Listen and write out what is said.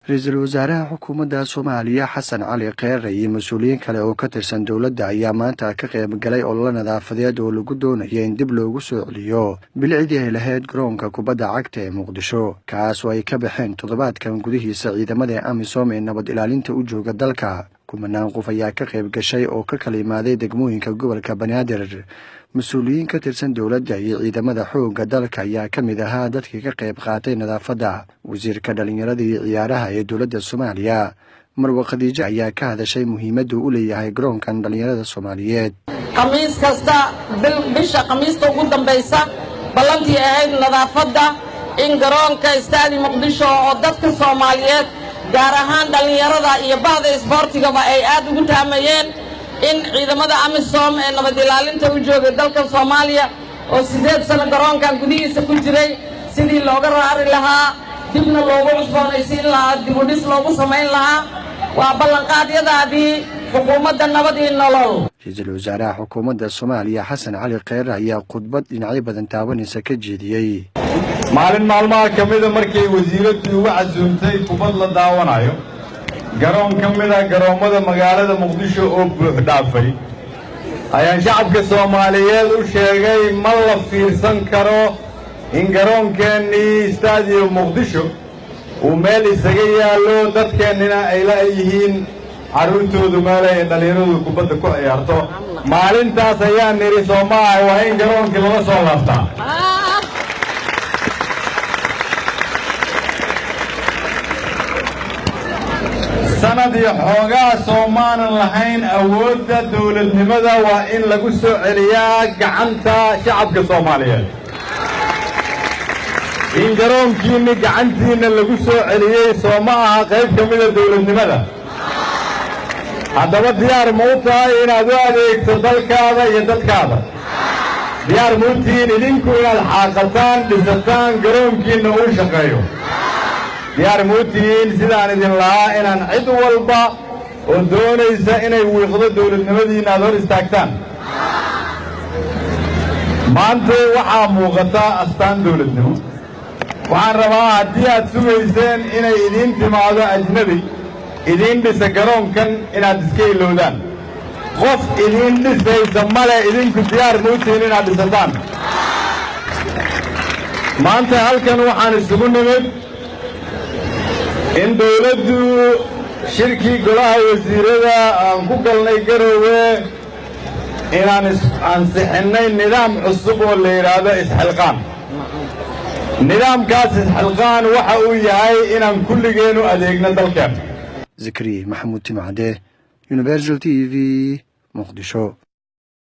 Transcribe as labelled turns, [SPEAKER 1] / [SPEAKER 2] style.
[SPEAKER 1] Ra-iisul wasaaraha xukuumadda Soomaaliya Xasan Cali Kheyre iyo mas-uuliyiin kale oo ka tirsan dowladda ayaa maanta ka qayb galay ololo nadaafadeed oo lagu doonaya in dib loogu soo celiyo bilicdii ay lahayd garoonka kubadda cagta ee Muqdisho, kaas oo ay ka baxeen toddobaadkan gudihiisa ciidamada AMISOM ee nabad ilaalinta u jooga dalka. Kumanaan qof ayaa ka qayb gashay oo ka kala imaaday degmooyinka gobolka Banaadir. Mas-uuliyiin ka tirsan dowladda iyo ciidamada xoogga dalka ayaa ka mid ahaa dadkii ka qayb qaatay nadaafadda. Wasiirka Dhallinyarada iyo Ciyaaraha ee dowladda Soomaaliya, Marwe Khadiijo, ayaa ka hadashay muhiimadda u leeyahay garoonkan dhallinyarada Soomaaliyeed.
[SPEAKER 2] Khamiis kasta, bisha Khamiista ugu dambaysa, ballantii ahayd nadaafadda in garoonka Istaadi Muqdisho oo dadka Soomaaliyeed, gaar ahaan dhallinyarada iyo bahda isboortigaba, ay aad ugu taamayeen in ciidamada AMISOM ee nabad ilaalinta u joogay dalka Soomaaliya oo 8 sano garoonkan gudihiisa ku jiray sidii looga raari lahaa, dibna loogu cusboonaysiin lahaa, dibudhis loogu samayn lahaa, waa ballanqaadyadaadii xukuumadda Nabad iyo Nolol.
[SPEAKER 1] Ra-iisul wasaaraha xukuumadda Soomaaliya Xasan Cali Kheyre ayaa khudbad dhinacyo badan taabanaysa ka jeediyey.
[SPEAKER 3] Maalin maalmaha ka mida, markay wasiiraddii uga casuumtay kubad la daawanayo garoon ka mida garoommada magaalada Muqdisho oo buux dhaafay, ayaan shacabka Soomaaliyeed u sheegay: ma la fiirsan karo in garoonkeennii Stadium Muqdisho uu meel isaga yaallo, dadkeennina ay la yihiin carruurtoodu meel ay dhallinyaradu kubadda ku ciyaarto. Maalintaas ayaan nidhi, soo maaha, waa in garoonkii lala soo laabtaa. Sanad iyo xoogaa soomaanan lahayn, awoodda dawladnimada waa in lagu soo celiyaa gacanta shacabka Soomaaliyeed. In garoonkiinni gacantiinna lagu soo celiyey soo ma aha qayb ka mida dawladnimada? Haddaba diyaar ma u tahay inaad u adeegto dalkaada iyo dadkaada? Diyaar ma u tihiin idinku inaad xaaqataan, dhisataan, garoonkiinna uu shaqeeyo? Diyaar ma u tihiin, sidaan idin lahaa, inaan cid walba oo doonaysa inay wiiqdo dawladnimadiinna aad hor istaagtaan? Maanta waxaa muuqata astaan dawladnimo. Waxaan rabaa, haddii aad sugayseen inay idiin timaado ajnebi idiin dhisa garoonkan, inaad iska ilowdaan. Qof idiin dhisaysa male. Idinku diyaar ma u tihiin inaad dhisataan? Maanta halkan waxaan isugu nimid in dawladdu shirkii golaha wasiirada aan ku galnay Garoowe inaan ansixinnay nidaam cusub oo la yidhaahdo Isxilqaan. Nidaamkaas Isxilqaan waxa uu yahay inaan kulligeenu adeegno dalkeen.
[SPEAKER 1] Zakariye Maxamuud Timacade, Universal TV, Muqdisho.